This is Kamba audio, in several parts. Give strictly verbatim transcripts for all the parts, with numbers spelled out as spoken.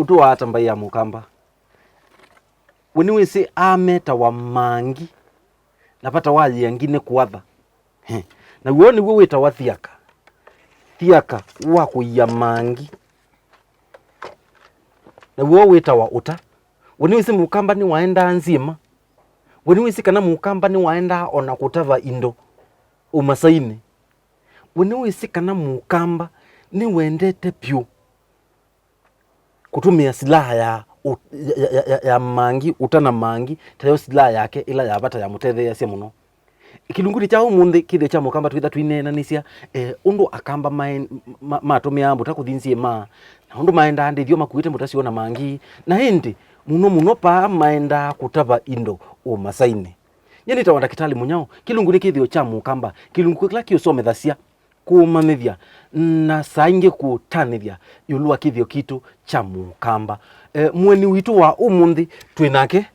tũaata mbaĩ ya Mũkamba. We nĩwĩsĩ aa metawa mangi, na vata wa yĩangi nĩ kũatha. He. Na w'o nĩw'o wĩtawa thiaka. Thiaka wa kũia mangi. Na w'o wĩtawa ũta. We nĩwĩsĩ Mũkamba nĩwaendaa nzyĩma? We nĩwĩsĩ kana Mũkamba nĩwaendaa o na kũtava indo ũmasainĩ? We nĩwĩsĩ kana Mũkamba nĩwendete vyũ kũtũmĩa silaha ya ũ-, ya, ya, ya, ya mangi, ũta na mangi, tayo silaha yake ĩla ya vata yamũtetheeasya mũno? Kĩlungunĩ kya ũmũnthĩ, kĩthĩo kya Mũkamba twĩtha tũineenanĩsya, eh, ũndũ Akamba maen-, ma-, matũmĩaa mbũta kũthi nzyĩma, na ũndũ maendaa ndĩthyo makuĩte mbũta syoo na mangi, na ĩndĩ mũno mũno paa maendaa kũtava indo ũmasainĩ. Nyie nĩtawa Ndakĩtalĩ Mũnyao. Kĩlungunĩ kĩthĩo kya Mũkamba, kĩlungu kĩla kĩũsomethasya, kũũmanyĩthya, na saa ingĩ kũũtanĩthya ĩũlũ wa kĩthĩo kitũ kya Mũkamba. Eh, mũeni witũ wa ũmũnthĩ twĩ nake.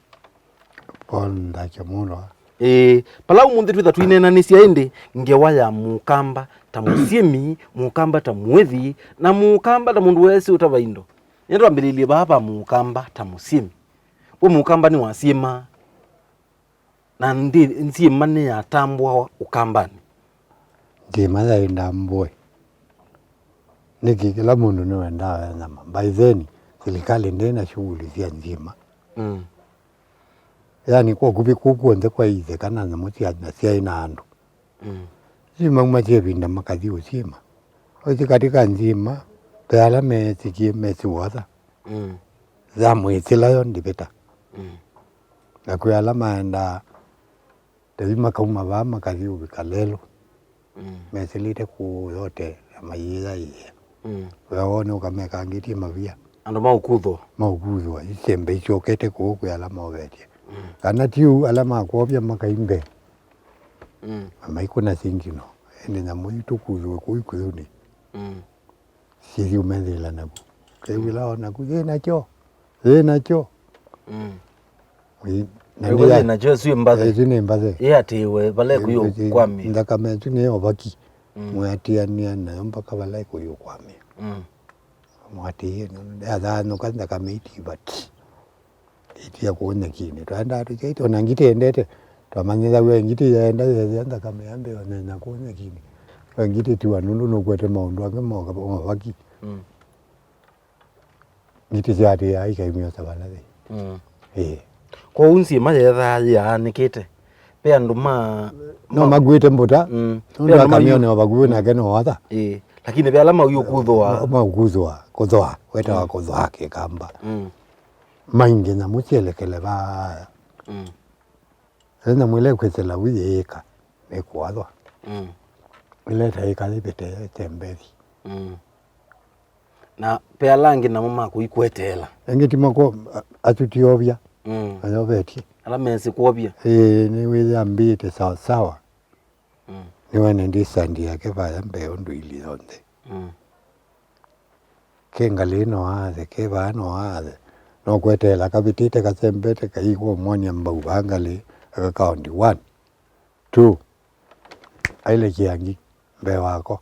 Paul Ndakya Mũlwa. Ĩĩ, pala ũmũnthĩ twĩtha tũineenanĩsya ĩndĩ ngewa ya Mũkamba ta mũsyĩmi, Mũkamba ta mũĩthi, na Mũkamba ta mũndũ weesĩ ũtava indo. Nĩtwambĩlĩlye vaa va Mũkamba ta mũsyĩmi. We Mũkamba nĩwasyĩmaa? Na nthĩ, nzyĩma nĩyatambũawa Ũkambanĩ. Nzyĩma yaĩ ndambũe. Nĩkĩ kĩla mũndũ nĩwendaa nyama? By then, silikalĩ ndĩ na shughuli sya nzyĩma. Mm. Yani, kwa ũkuvĩ kũu kw'onthe kwaĩ itheka na nyamũ sya, na syaĩ na andũ. Mm. Yu mauma sya ĩvinda makathi ũsyĩma. Ũthi katĩ ka nzyĩma, ve ala meesĩkie mesĩ ũatha. Mm. Ya mwĩsĩla yo ndivĩta. Mm. Na kwĩ ala maendaa, tathi makauma vaa makathi ũvika lelũ. Mm. Mesĩlĩte kũũ yote na mayĩyaĩĩa. Mm. Wĩa woo nĩ ũkamekangĩtie mavia. Andũ maũkuthwa. Maũkuthwa, isembe isyokete kũũ kwĩ ala movetye. Mm. Kana ti ũu, ala makwovya makai mbee. Mm. Na maikũna singino. Ĩndĩ nyamũ ii tũkuthwe kũu ikuthunĩ. Mm. Syĩthi ũmethĩĩla naku. Kew'ĩla o naku, yĩ nakyo, yĩ nakyo. Mm. Ĩ, na ĩvo nĩ ya-, yĩ nakyo syĩ mbathe. Ĩsu nĩ mbathe. Ĩatĩĩwe vala ĩkũyũkwamĩa. Nthakame ĩsu nĩ ovaki. Mm. Mwĩatĩanĩa nayo mpaka vala ĩkũyũkwamĩa. Mm. Mwatĩĩe, yathanũka nthakame ĩtiĩva ti. Ĩtia kũũ nyekinĩ. Twaendaa tũkyaĩte, ona ngitĩ yendete. Twamanyĩthaw'a ngitĩ yaenda yethĩa nthakame ya mbee onena kũũ nyekinĩ. Kwa ngitĩ tiwa nũndũ nũkwete maũndũ angĩ moka ovaki. Mm. Ngitĩ syaatĩĩaa ikaimya savala yĩ. Mm. Ĩĩ. Kwoou nzyĩma yeethaa yĩaanĩkĩte. Ve andũ ma, no ma-, makuĩte mbũta, mm, nũndũ ve andũ akamĩone o vakuvĩ nake no watha. Ĩĩ. Lakini ve ala mauĩ ũkuthũa. Ma-, maũkuthũa, kũthũa, wetawa, mm, kũthũa Kĩkamba. Mm. Mainge nyamũ syelekele vaa. Mm. Ĩla nyamũ ĩla ĩkwĩsĩla vu yĩĩka, nĩkũathwa. Mm. Ĩla ĩtaĩka yĩvĩte ĩtembethi. Mm. Na ve ala angĩ namo makũikweteela. Angĩ ti mako, a-, asu ti ovya. Mm. Ayovetye. Ala mesĩ kwovya. Ĩĩ, nĩwĩyambĩĩte sawa sawa. Mm. Nĩwene ndisandi yake vaya mbee ũndũ ili yonthe. Mm. Ke ngalĩ no athe, ke vaa no athe. No kweteela kavĩtĩte kasembete kaikwa mwania mbau va ngalĩ, akakaondi one, two. Aile kĩangi mbee wako.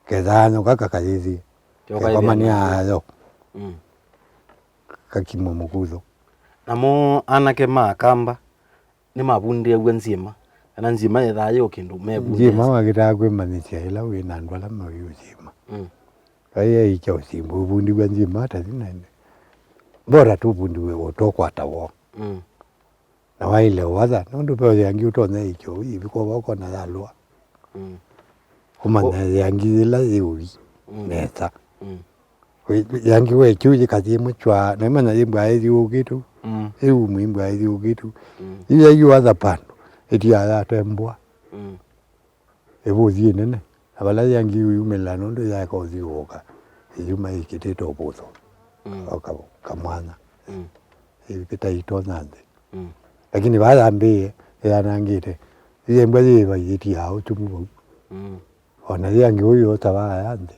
Kethaanyũka kakayĩthi. Kyoka kekomania ĩthĩana ayo. Mm. Kakimwe mũkutho. Namo anake ma Akamba nĩmavundĩaw'a nzyĩma, kana nzyĩma yethaa yĩ o kĩndũ mevundĩasya? Nzyĩma wakĩtaa kwĩmanyĩsya ĩla wĩ na andũ ala mawĩ ũsyĩma. Mm. Vai aikya ũsimbu ũvundiw'a nzyĩma ata zinene. Bora tũvundiwe ũtokwata woo. Mm. Na waĩle ũvatha, nũndũ ve ũyangi ũtonya ĩkyo, ĩvika ũvoko na yalũa. Mm. Ũmanya o-, yangi yĩla yĩ ũi, mm, nesa. Mm. Ĩ-, yangi we kĩu yĩkathi ĩmwe chwa, na ĩmanya yĩmbwa ĩthiũũkĩtu. Mm. Ĩu mwĩmbwa ĩthiũũkĩtu. Mm. Ĩu yaĩ ũatha pandũ, ĩtiaa yatembwa. Mm. Ĩvũthi ĩnene. Na vala yangi yumĩla nũndũ yaeka ũthiũũka, ĩyuma ĩkĩtĩte ũvũthũ. Mm. O ka-, kamwanya. Mm. Ĩvĩta itonya nthĩ. Mm. Lakini vaa yambĩĩe, ĩyanangĩte. Yĩembwa yĩva yĩtiaa ũtumu vau. Mm. Ona yangi ũyũ ũtavaa ya nthĩ.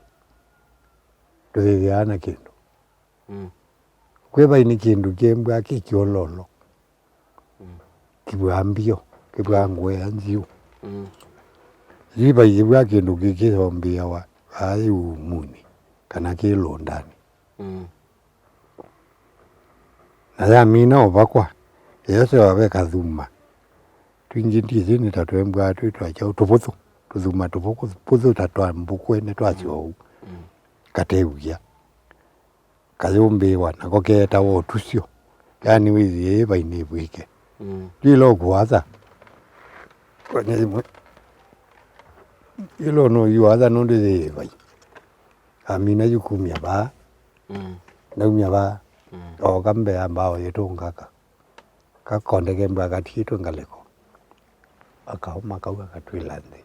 Ndũthĩthĩaa na kĩndũ. Mm. Kwĩ vai nĩ kĩndũ kĩembwa kĩ kĩololo. Mm. Kĩvwaa mbio, kĩvwaa ngũea nziũ. Mm. Yu vai ĩvw'a kĩndũ kĩkĩsombĩawa vaa ĩumunĩ, kana kĩ lũndanĩ. Mm. Na yamina ũvakwa, ĩyo sewa ve kathuma. Twingĩ ndĩsĩ nĩ ta twembwaa twĩ twa kyaũ, tũvũthũ, tũthuma tũvũthũ ta twa mbũkũ ene twasyo ũu, mm, katew'ĩa. Kayũmbĩĩwa, nako keetawa ũtusyo. Yaani wĩthĩe ĩvai nĩvw'ĩke. Mm. Ndwĩla ũkũatha. Kwanya ĩmwe. Ĩla ũnũyũatha nũndũ yĩ ĩvai. Amina yu kumya vaa. Mm. Naumya vaa. Mm. Ooka mbee ya mbao yĩtũngaka. Kakondeke mbwa katiĩtwe ngalĩko. Akauma kau akatwĩla nthĩ.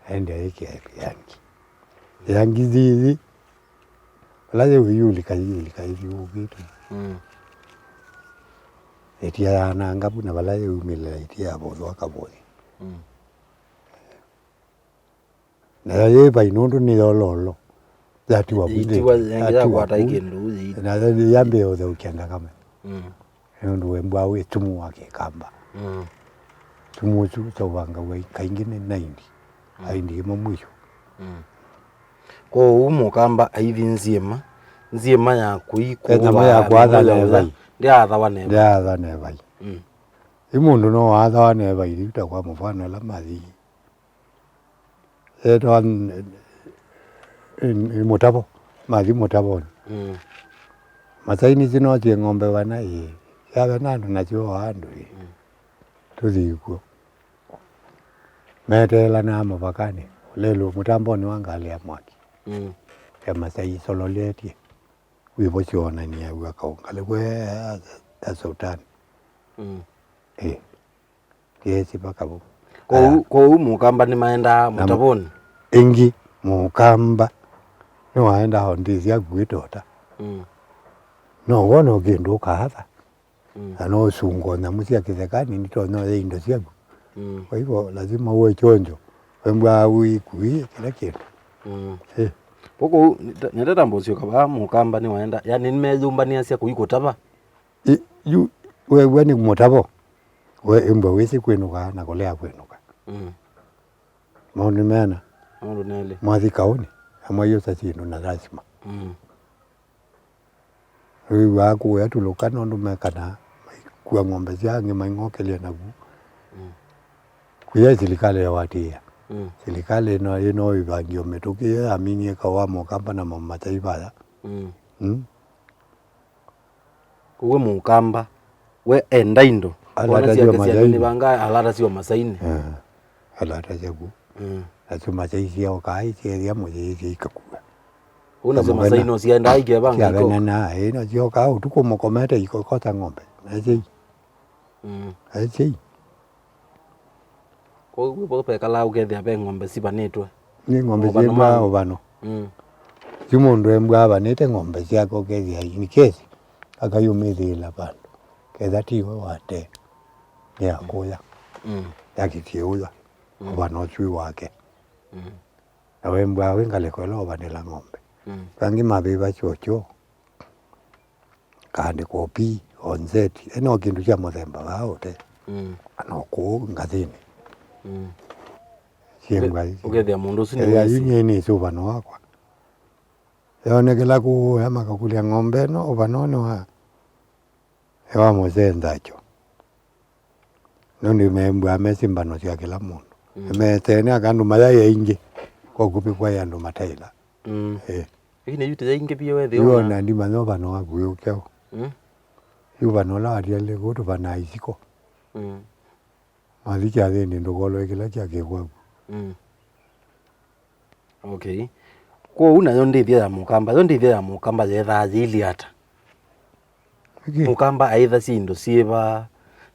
Aendea ĩkĩa ĩangi. Ĩangi thithi. Vala yĩu yĩulika, yĩulika ĩthiũũkĩte. Mm. Ĩtia yananga vu, na vala yĩumĩlĩla ĩtia yavũthwa akavũthi. Mm. Nayo yĩ vai nũndũ nĩ yololo. Yatiwa vu nthĩ. Ĩtiwa yangĩ yakwata ĩ kĩndũ yu yĩ. Nayo yambĩĩa ũtheũkya nthakame. Mm. Nũndũ wembwa wĩ tumu wa kĩkamba. Mm. Tumu ũsu ũseũvangaw'a kaingĩ nĩ naindi. Mm. Aindi ĩmwe mũisyo. Mm. Kwoou mũkamba aithi nzyĩma, nzyĩma ya kũi kũũva ya kwatha na ĩvai. Ndyaathawa na ĩvai. Ndyaatha na ĩvai. Mm. Ĩ mũndũ no waathawa na ĩvai, rĩu ta kwa mũvano ĩla mathi Etawa n-, n-, n-, Mũtavo, mathi Mũtavonĩ. Mm. Masaini isu no syĩ ng'ombe vana ĩĩ, syavena andũ nasyo o andũ ĩĩ. Mm. Tũthi kw'o. Meteelanaa mũvakanĩ, ũlelũ mũtambonĩ wa ngalĩ ya mwaki. Mm. Ya Masai ĩsololetye. Wĩvo syonany'a w'a kaũ ngalĩko ya, ya, ya Sultani. Mm. Ĩĩ. Ndyeesĩ vaka vu. Kwoou, aya, kwoou Mũkamba nĩmaendaa na Mũtavonĩ? Ĩngĩ, Mũkamba nĩwaendaa o ndĩsĩ akuĩte ota. Mm. No wona kĩndũ ũkaatha. Mm. Na no ũsunga nyamũ sya kĩthekanĩ, nitonya ũya indo syaku. Mm. Kwa hivyo, lazima uwe chonjo. Wembwa wĩkuĩe kĩla kĩndũ. Mm. Eh. Kwoou, nĩteta mbũsyoka vaa Mũkamba nĩwaenda, yani nĩmeyũmbanĩasya kũi kũtava? Ĩ, yu, wew'a nĩ Mũtavo, we ĩmbwa wĩsĩ kwĩnũka na kũlea kwĩnũka. Mm. Maũndũ meana. Maũndũ nelĩ. Mwathi kaũnĩ, amwaiũsa syĩndũ na lasima. Mm. Wĩw'aa kũya tulũka nũndũ mekanaa, maikua ng'ombe sya angĩ maing'okelya navu. Mm. Kũya silikalĩ yawatĩĩa. Mm. Silikalĩ ĩno, ĩno ĩvangio mĩtũkĩ ĩyo yaminie kaũ wa Mũkamba na Mamasai vaya. Mm. Mm. Kwoou we Mũkamba, we enda indo. Alata syo Masaini. Nĩvanga alata syo Masaini. Eh, alata syaku. Mm. Nasyo Masai syokaa isyethĩa mũyĩĩsya ikakua. Ũu nasyo Masai no syaendaa ikevanga iko. Syavenana, ĩĩ, no syokaa ũtukũ mũkomete ikokosa ng'ombe. Nasyai. Mm. Asyai. Kwoou vau vekalaa ũkethĩa ve ng'ombe sivanĩtwe. Nĩ ng'ombe syĩtwa ũvano. Mm. Yu mũndũ embwa avanĩte ng'ombe syake ũkethĩa in case akayũmĩthĩĩla vandũ. Ketha tiwe watee. Nĩ ya kũya. Mm. Yakĩtie ũya. Mm. Ũvano ũsu wĩ wake. Mm. Na wembwa wĩ ngalĩko ĩla ũvanĩla ng'ombe. Mm. Angĩ mavĩva kyokyo. Kaandĩkwa P O Z, ĩ no kĩndũ kya mũthemba vaa ũte. Mm. Kana o kũu ngathĩnĩ. Mm. Syĩngwa isu. Ũkethĩa mũndũ ũsu nĩ wĩsĩ. Yu nyie nĩsĩ ũvano wakwa. Yonekela kũũ ya makakũlya ng'ombe ĩno, ũvano nĩ wa, nĩ wa mũsee Nzacho. Nũndũ membũa me simbano sya kĩla mũndũ. Mm. Metene aka andũ mayaĩ aingĩ, kwa ũkuvĩ kwaĩ andũ mataĩla. Mm. Eh. Lakini yu tĩyaingĩ vyũ wethĩwa. Yu ona ndimanya ũvano waku wĩ ũkyaũ. Mm. Yu vano ũla watialĩ kũu tũvanaa isiko. Mm. Mathi kyathĩnĩ ndũkolwe kĩla kyakĩkwaku. Mm. Okay. Kwoou nayo ndĩthya ya Mũkamba, yo ndĩthya ya Mũkamba yethaa yĩilyĩ ata? Nĩkĩ? Mũkamba aĩthasya indo syĩva,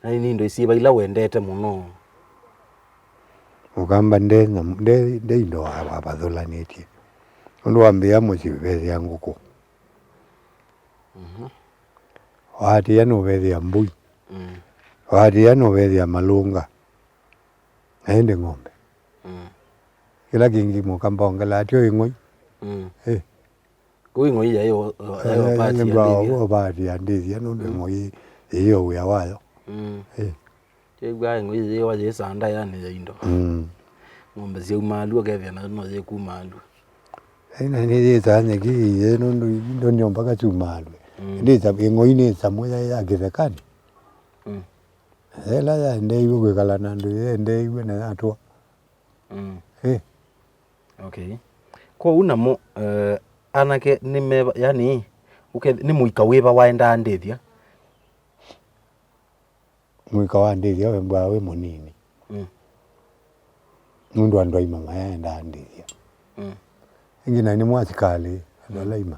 na nĩ indo syĩva ila wendete mũno? Mũkamba nde nyamũ, nde, nde indo wa-, wavathũlanĩtye. Nũndũ wambĩĩa mũsyĩ vethĩa ngũkũ. Mhm. Waatĩĩa nũvethĩa mbũi. Mm. Waatĩĩa nũvethĩa malũnga. Na ĩndĩ ng'ombe. Mm. Kĩla kĩngĩ Mũkamba ongelaa tyo ĩng'oi. Mm. Eh. Kũu ĩng'oi yaĩ o, o, yaĩ o part ya ndĩthya. O part ya ndĩthya nũndũ ĩng'oi yĩĩ o wĩa wayo. Mm. Eh. Kĩw'aa ĩng'oi yĩĩ wa yĩĩ sanda yani ya indo. Mm. Ng'ombe syaumaa lua ũkethĩa nayo no yĩkumaa lua. Ĩna nĩ yĩsaa nyeki yĩĩ nũndũ indo nĩ o mpaka syumaa lua. Mm. Ĩndĩ ĩsa-, ĩng'oi nĩ ĩsamũ ya, ya kĩthekanĩ. Mm. Ĩla yaendeiwe kwĩkala na andũ, yendeeiwe na yatũa. Mm. Eh. Okay. Kwoou namo, eh, anake nĩ meva, yani, ũke-, nĩ mũika wĩva waendaa ndĩthya? Mũika wa ndĩthya wembwaa wĩ mũnini. Mm. Nũndũ andũ aima mayaendaa ndĩthya. Mm. Ĩngĩ na nĩmo asikalĩ, andũ ala ima.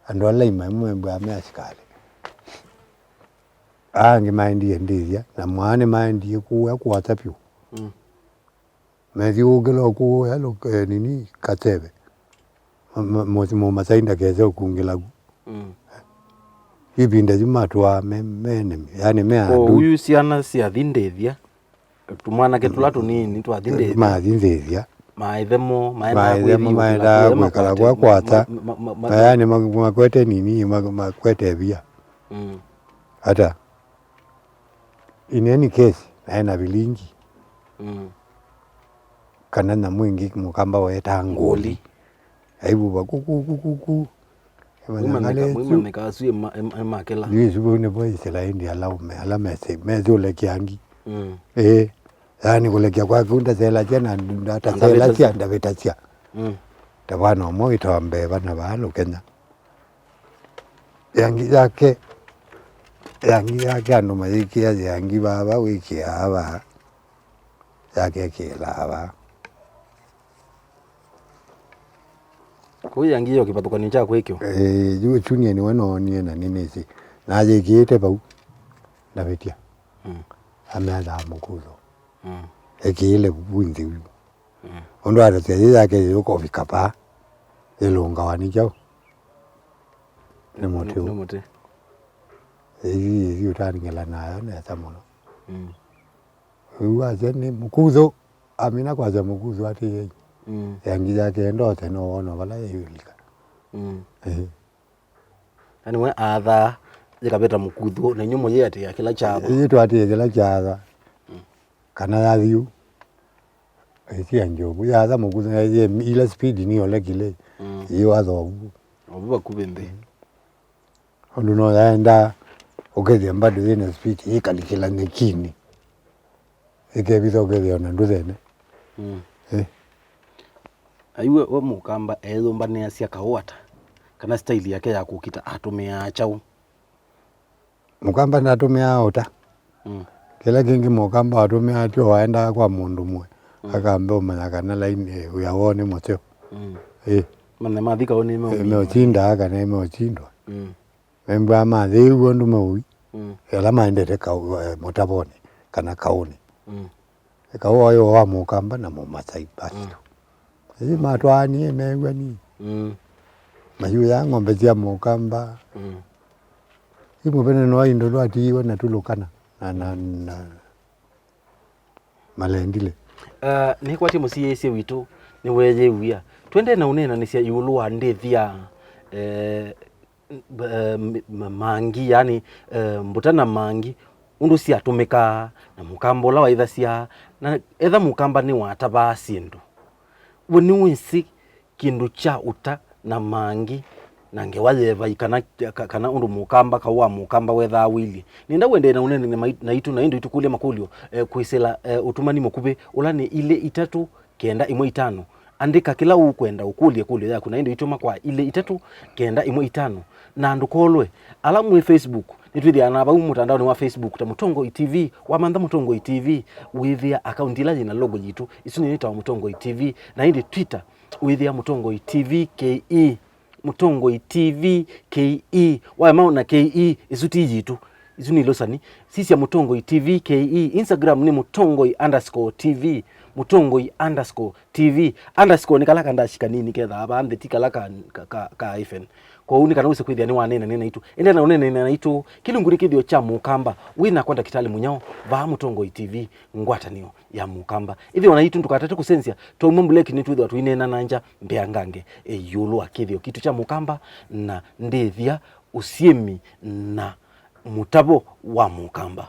Andũ ala ima nĩmo membwaa me asikalĩ. Aa angĩ maendie ndĩthya, na mwaanĩ maendie kũya kũata vyũ. Mm. Methyũũkĩla ũkũũ ya lũk-, eh, nini, kateve. Ma-, ma-, mũs-, mũmasai ndakese ũkungĩla ku. Mm. Ĩvinda yu matũaa me, me enemy, yani me adui. Kwoou syana syathi ndĩthya, tũmwanake tũla tũnini twathi ndĩthya. Mathi ndĩthya. Maĩthe mo maendaa kwĩthyũũkĩla kũya, maendaa kwĩkala kwa kwata. Ma-, ma-, ma-, ma-, na yani ma-, makwete nini, ma-, makwete via. Mm. Ata? In any case, naĩ na vilingi. Mm. Kana nyamũ ĩngĩ mũkamba wetaa ngũli. Aivuva ku, ku, ku, ku, ku. Ĩmanyangale ĩsu. Ĩmanyĩka asu ĩma-, ĩma-, ĩmakĩla. Yu ĩsu vau nĩvo Isilaeli alaume, ala mesi-, mesĩ ũlekia ngi. Mm. Ĩĩ. Yaani kũlekia kwaku ndaselasya na ndataselasya, ndavĩtasya. Mm. Ta vana ũmwe wĩtawa Mbee vana vaa Lũkenya. Yangi yake, yangi yake andũ mayĩkĩa yangi vaa, vaa wĩkĩaa vaa, yake ĩkĩlaa vaa. Kũu yangi yo kĩvathũkany'o kya kwĩkĩwa. Ĩĩ, yu chunia nĩwe noonie na nĩnĩsĩ. Na ayĩkĩĩte vau, ndavĩtya. Mm. Ameathaa mũkutho. Mm. Ekĩĩle vu nthĩ yu. Mm. Ũndũ atasya yĩ yake yĩũka ũvika vaa, yĩlũngawa nĩ kyaũ? Nĩ mũtĩ ũũ. Nĩ mũtĩ. Ĩthi, ĩthi ũtangĩla nayo nesa mũno. Mm. Rĩu asya nĩ mũkuthũ, amina kwasya mũkuthũ atĩĩei. Mm. Yangi yake ndote no wona vala yĩũlika. Mm. Ĩĩ. Na nĩwe aathaa yĩkavĩta mũkuthũ, na inyw'ĩ mũyĩatĩĩa kĩla kyaatha. Ĩĩ, twatĩĩe kĩla kyaatha. Mm. Kana yathi ũ. Ĩtia njovu. Yaatha mũkuthũ, na yĩ, ila speed nĩ ole kile. Mm. Yĩ watha ovu. Ovu vakuvĩ nthĩ. Ũndũ no yaendaa ũkethĩa mbado yĩna speed, yĩkalikĩla nyekinĩ. Ĩkevitha ũkethĩa ona ndũthene. Mm. Eh. Aiwe we mũkamba eyũmbanĩasya kaũ ata? Kana style yake ya kũkita atũmĩaa kyaũ? Mũkamba ndatũmĩaa ũta. Mm. Kĩla kĩngĩ mũkamba watũmĩaa tyo waendaa kwa mũndũ ũmwe. Mm. Akambe ũmanya kana laini, eh, wĩa woo nĩ mũseo. Mm. Eh. Manya mathi kaũ nĩ meũminwa. Eh, meũtindaa kana meũtindwa. Mm. Membwaa mathĩĩw'e ũndũ meũi, mm, ala maendete kaũ-, eh, mũtavonĩ kana kaũnĩ. Mm. Kaũ waĩ wa mũkamba na mũmasai basi. Mm. Ĩĩ matwaanie mew'ani. Mm. Mayũya ng'ombe sya mũkamba. Mm. Imũvene no indo twatiiwe na tulũkana na, na, na malendile. Ah, nĩkwatye mũsiĩĩsye witũ nĩweeyĩw'ĩa. Twendee na ũneenanĩsya ĩũlũ wa ndĩthya, eh, eh, m-, ma-, mangi, yani, eh, mbuta na mangi, ũndũ syatũmĩkaa, na mũkamba ũla waĩthasya, na etha mũkamba nĩwatavaa syĩndũ. We nĩwĩsĩ kĩndũ kya ũta na mangi na ngewa yevai kana, ka-, kana ũndũ mũkamba, kaũ wa mũkamba wethaa wĩilyĩ? Nĩenda ũendee na ũneenany'a mai-, naitũ, na ĩndĩ tũkũlye makũlyo, eh, kwĩsĩla, eh, ũtũmani mũkuvĩ ũla nĩ ilĩ itatũ, kenda ĩmwe itano. Andĩka kĩla ũkwenda ũkũlye ĩkũlyo yaku na ĩndĩ ũitũma kwa ilĩ itatũ kenda ĩmwe itano. Na ndũkolwe, ala mwĩ Facebook, nĩtwĩthĩawa na vau mũtandaonĩ wa Facebook ta Mũtongoi T V. Wamantha Mũtongoi T V, wĩthĩa akaunti ĩla yĩna logo yitũ, ĩsu nĩyo yĩtawa Mũtongoi T V. Na ĩndĩ Twitter, wĩthĩa Mũtongoi T V K E. Mũtongoi T V K E. Waema na K E, ĩsu ti yitũ. Ĩsu nĩ ilũsani. Sisya Mũtongoi T V K E. Instagram nĩ Mũtongoi underscore T V. Mũtongoi underscore T V. Underscore nĩ kala kandashi kanini kethaa vaa nthĩ, ti kala ka, ka, ka, ka hyphen. Kwoou nĩ kana wĩse kwĩthĩa nĩwaneenanĩa naitũ. Ĩndĩ na ũneenanĩa naitũ, kĩlungu nĩ kĩthĩo kya mũkamba. Wĩ nakwa Ndakĩtalĩ Mũnyao, vaa Mũtongoi T V, ngwatanĩo ya mũkamba. Ĩthĩwa naitũ ndũkatate kũsenzya, twauma mbuleki nĩtwĩthĩwa tũineena na ngya mbeangange ĩũlũ wa kĩthĩo kitũ kya mũkamba na ndĩthya, ũsyĩmi na mũtavo wa mũkamba.